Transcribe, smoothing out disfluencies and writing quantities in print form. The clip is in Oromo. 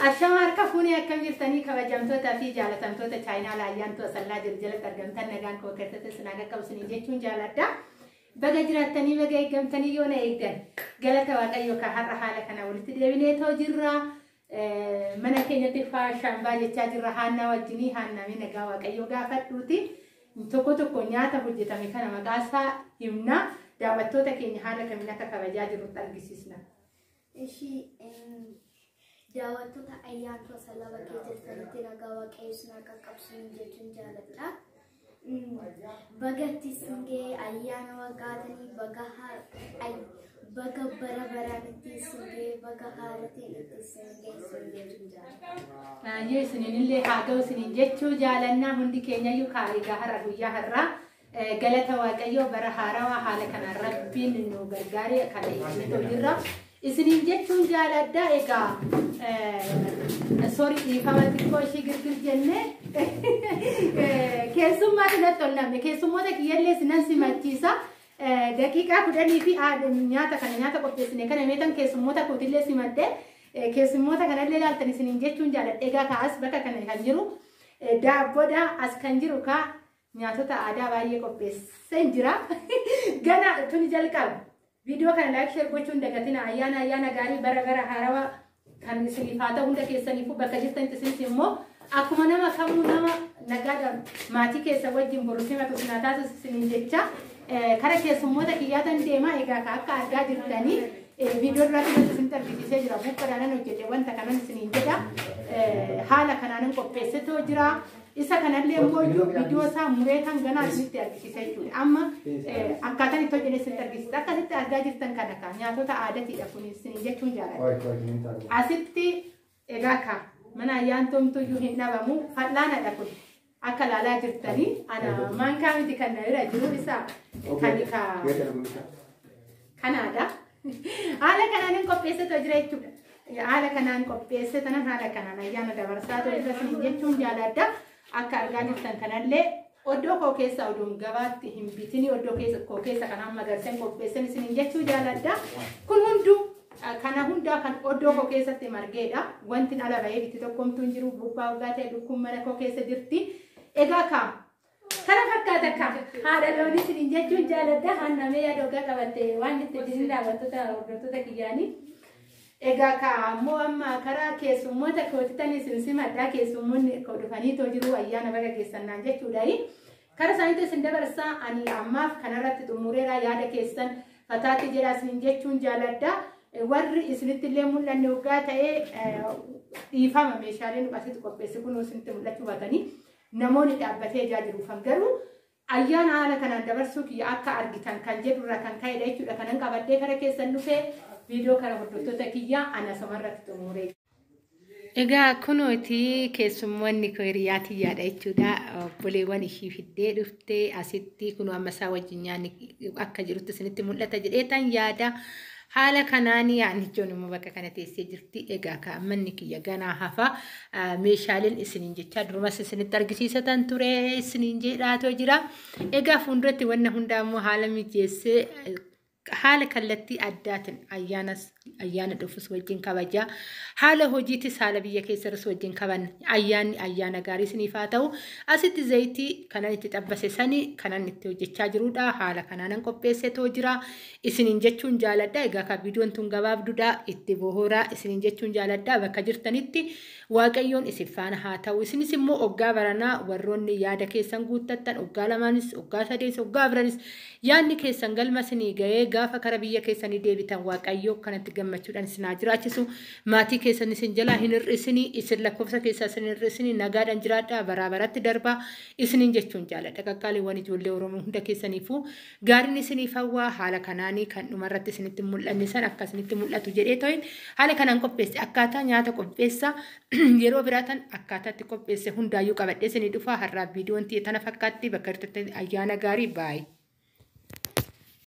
Ashama harka fuunee, akkam jirtanii kabajamtoota fi jaalatamtoota chaayinaa Ayyaantuu Asallaa jiru jalatti argamtan? Nagaan koo keessatti isin qaqqabu isiniin jechuun jaaladha. Baga jiraattanii, baga eeggamtanii, yoo na eegdan galata Waaqayyo kan har'a haala kana walitti deebinee too jirra. Mana keenyatti faashambaa jechaa jirra Haannaa wajjinii. Haannaa, nagaa Waaqayyo gaafadhuuti. Tokko tokko nyaata hojjetame kana maqaasaa himna. Daawwattoota keenya haala kamiin akka kabajaa jirrutti argisiisna. Ishii, daawwattoota Ayyaantuu Asallaa bakkee jirtanitti nagaa Waaqayyo isin haa qaqqabsiisu jechuun jaaladha. Bagatti isin ga'e ayyaana waggaatanii, baga bara baraan itti isin ga'e, baga haaratiin itti isin ga'e isin jechuun jaaladha. Yoo isiniinillee haa ga'u isiniin jechuu jaalannaa. Hundi keenyayyuu egaa har'a guyyaa har'aa galata Waaqayyoo bara haarawaa haala kanaan Rabbiin nu gargaaree kana eegnee jirra. Isiniin jechuun jaaladha. Egaa sorry, dhiifama, xiqqoo ishii girgir jennee keessummaatu natti ol namne. Keessummoota kiyyallee sinan simachiisa. Daqiiqaa 10 fi nyaata kana, nyaata qopheessine kana meetan keessummoota kootillee simadhe, keessummoota kanallee ilaaltan isiniin jechuun jaaladha. Egaa kaas bakka kana kan jiru daabboodha, as kan jiru kaa nyaatota aadaa baay'ee qopheessee jira. Gana tuni jalqaba. Viidiyoo kana like, share gochuun dagatina. Ayyaana ayyaana gaarii, bara bara haarawaa kan isiniif haa ta'u hunda keessaniifuu bakka jirtanitti. Isinis immoo akkuma nama kamuu nama nagaadhaan maatii keessa wajjin boru simatu isin haa taasisu isiniin jecha kara keessummoota kiyyaatan deema. Egaa akka argaa jirtanii viidiyoo duraatti irratti isinitti argisiisee jira. Buqqadhaanan hojjedhe wanta kanan isiniin jedha. Haala kanaanan qopheessitoo jira. Isa kanallee immoo viidiyoo isaa muree kan ganaa isinitti argisiisa jechuudha. Amma akkaataan itti hojjenne isinitti argisiisa. Akkasitti argaa jirtan kana ka nyaatota aadaatiidha kun isiniin jechuun jaalladha. Asitti egaa ka mana ayyaantoomtuyyuu hin dhabamu fal'aanadha kun. Akka ilaalaa jirtanii ana maankaa miti kan na bira jiru, isa kan ka kanaadha. Haala kanaan hin qopheessatu jira jechuudha. Haala kanaan qopheesse tanan haala kanaan ayyaana dabarsaa ture isiniin jechuun jaaladha. Akka argaa jirtan kanallee oddoo koo keessa oduun gabaatti hin bitini, oddoo koo keessa kan amma garseen qopheessan isiniin jechuu jaaladha. Kun hunduu kana hundaa kan oddoo koo keessatti margeedha. Wanti ala bahee bitti tokkomtuu hin jiru. Bubbaa waggaa ta'e lukkuun mana koo keessa jirti. Egaa kaa kana fakkaata ka haadha loonii isiniin jechuun jaaladha. Haannamee yaada ogaa qabatte waan jette jirin daawwattoota hordoftoota kiyyaanii. Egaa ka ammoo amma karaa keessummoota kootitan isin simadha. Keessummoonni koo dhufanii too jiru, ayyaana baga geessannaan jechuudha. Kara isaaniitti isin dabarsaa, ani ammaaf kanarratti xumureera. Yaada keessan fataatti jedha isiniin jechuun jaaladha. Warri isinitti illee mul'anne waggaa ta'ee dhiifama, meeshaaleen asitti qopheesse kun isinitti mul'achuu baatanii namoonni dhaabbatee ijaa jiruufan garuu ayyaana haala kanaan dabarsuu kiyya akka argitan kan jedhurra kan ka'edha jechuudha. Kanan qabadhee kara keessan dhufee viidiyoo kana, hordoftoota kiyyaa, ana somarratti xumuree. Egaa kunooti keessummoonni koo hiriyaa tiyyaadha jechuudha. Obboleewwan ishii fiddee dhuftee asitti kunoo amma isaa wajjin nyaanni akka jirutti isinitti mul'ata jedheetan yaada. Haala kanaan yaannichoon immoo bakka kana teessee jirti. Egaa ka manni kiyya ganaa hafa. Meeshaaleen isiniin jechaa durumas isinitti argisiisatan ture isiniin jedhaatoo jira. Egaa fuulduratti wanna hundaa immoo haala mijeessee haala kallattii addaatiin ayyaanas ayyaana dhufus wajjin kabajaa, haala hojiitis haala biyya keessarus wajjin kaban. Ayyaanni ayyaana gaarii isiniif haa ta'u. Asitti zayitii kanan itti xabbase sani kanan itti hojjechaa jirudha. Haala kanaanan qopheessetoo jira isiniin jechuun jaaladha. Egaa ka viidiyoon tun gabaabduudha, itti bohooraa isiniin jechuun jaaladha. Bakka jirtanitti Waaqayyoon isin faana haa ta'u. Isinis immoo oggaa baranaa warroonni yaada keessan guuttattan, oggaa lamaanis, oggaa sadees, oggaa afranis yaadni keessan galma isinii ga'ee gaafa kara biyya keessanii deebitan Waaqayyoo kanatti gammachuudhaan isin haa jiraachisu. Maatii keessan isin jalaa hin hir'isinii, isin lakkoofsa keessaa isin hin hir'isinii, nagaadhaan jiraadhaa, baraa baratti darbaa isiniin jechuun jaaladha. Qaqqaaliiwwan ijoollee Oromoo hunda keessaniifuu gaariin isiniif hawwaa. Haala kanaanii kan dhumarratti isinitti mul'anne san akka isinitti mul'atu jedhee to'in haala kanaan qopheesse. Akkaataa nyaata qopheessa yeroo biraatan akkaataa itti qopheesse hundaayyuu qabadhee isinii dhufaa. Har'aaf viidiyoon tana fakkaatti. Bakka jirtanitti ayyaana gaarii, baay'ee.